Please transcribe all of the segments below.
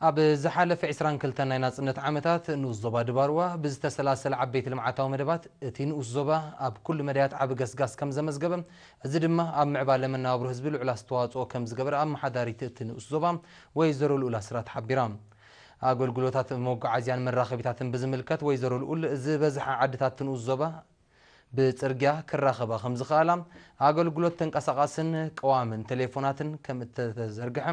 ኣብ ዝሓለፈ ዕስራን ክልተን ናይ ናጽነት ዓመታት ንኡስ ዞባ ድባርዋ ብዝተሰላሰለ ዓበይቲ ልምዓታዊ መደባት እቲ ንኡስ ዞባ ኣብ ኩሉ መዳያት ዓቢ ገስጋስ ከም ዘመዝገበ፣ እዚ ድማ ኣብ ምዕባለ መነባብሮ ህዝቢ ልዑል ኣስተዋጽኦ ከም ዝገበረ ኣመሓዳሪት እቲ ንኡስ ዞባ ወይዘሮ ልኡል ኣስራት ሓቢራ። ኣገልግሎታት መጓዓዝያን መራኸቢታትን ብዝምልከት ወይዘሮ ልኡል፣ ዝበዝሓ ዓድታት ንኡስ ዞባ ብጽርግያ ክራኸባ ከም ዝኽኣላ፣ ኣገልግሎት ተንቀሳቓስን ቀዋምን ቴሌፎናትን ከም እተተዘርግሐ፣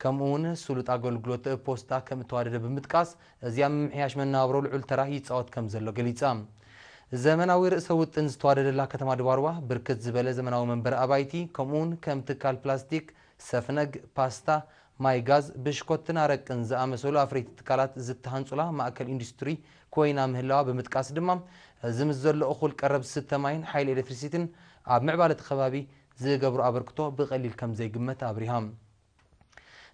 ከምኡ እውን ስሉጥ ኣገልግሎት ፖስታ ከም እተዋደደ ብምጥቃስ፣ እዚ ኣብ ምምሕያሽ መነባብሮ ልዑል ተራ ይጻወት ከም ዘሎ ገሊጻ። ዘመናዊ ርእሰ ውጥን ዝተዋደደላ ከተማ ድባርዋ፣ ብርክት ዝበለ ዘመናዊ መንበሪ ኣባይቲ፣ ከምኡ እውን ከም ትካል ፕላስቲክ፣ ሰፍነግ፣ ፓስታ፣ ማይ ጋዝ፣ ብሽኮትን ኣረቅን ዝኣመሰሉ ኣፍረይቲ ትካላት ዝተሃንጹላ ማእከል ኢንዱስትሪ ኮይና ምህላዋ ብምጥቃስ ድማ፣ እዚ ምስ ዘሎ እኹል ቀረብ ዝስተ ማይን ሓይሊ ኤሌክትሪሲቲን ኣብ ምዕባለ እቲ ከባቢ ዝገብሮ ኣበርክቶ ብቐሊል ከም ዘይግመት ኣብሪሃ።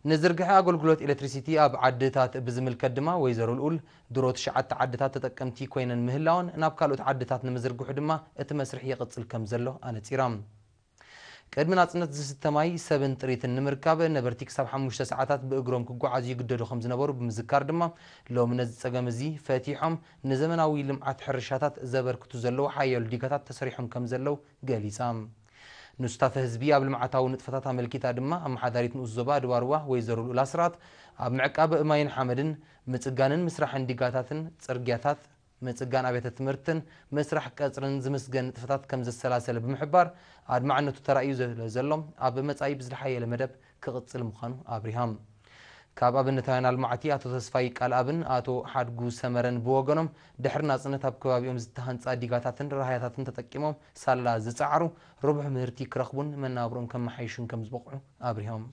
ንዝርግሐ ኣገልግሎት ኤሌክትሪሲቲ ኣብ ዓድታት ብዝምልከት ድማ ወይዘሮ ልኡል፣ ድሮ ትሽዓተ ዓድታት ተጠቀምቲ ኮይነን ምህላወን፣ ናብ ካልኦት ዓድታት ንምዝርግሑ ድማ እቲ መስርሕ ይቕጽል ከም ዘሎ ኣነጺራ። ቅድሚ ናጽነት ዝስተ ማይ፣ ሰብን ጥሪትን ንምርካብ ነበርቲ ክሳብ ሓሙሽተ ሰዓታት ብእግሮም ክጓዓዙ ይግደዱ ከም ዝነበሩ ብምዝካር ድማ፣ ሎሚ ነዚ ጸገም እዚ ፈቲሖም ንዘመናዊ ልምዓት ሕርሻታት ዘበርክቱ ዘለዉ ሓያሎ ዲጋታት ተሰሪሖም ከም ዘለዉ ገሊጻ። ንሱታፈ ህዝቢ ኣብ ልምዓታዊ ንጥፈታት ኣመልኪታ ድማ፣ ኣመሓዳሪት ንኡስ ዞባ ድባርዋ ወይዘሮ ልኡል ኣስራት፣ ኣብ ምዕቃብ ማይን ሓመድን፣ ምጽጋንን ምስራሕን ዲጋታትን፣ ጽርግያታት፣ ምጽጋን ኣብያተ ትምህርትን ምስራሕ ቀጽርን ዝምስገን ንጥፈታት ከም ዘሰላሰለ ብምሕባር፣ ኣድማዕነቱ ተራእዩ ዘሎ ዘሎ ኣብ መጻኢ ብዝለሓየለ መደብ ክቕጽል ምዃኑ ኣብሪሃም። ካብ ኣብነታውያን ኣልማዕቲ ኣቶ ተስፋይ ቃልኣብን ኣቶ ሓድጉ ሰመረን ብወገኖም፣ ድሕሪ ናጽነት ኣብ ከባቢኦም ዝተሃንጻ ዲጋታትን ራህያታትን ተጠቂሞም ሳላ ዝጸዓሩ፣ ርቡሕ ምህርቲ ክረኽቡን መናብሮም ከመሓይሹን ከም ዝበቕዑ ኣብሪሆም።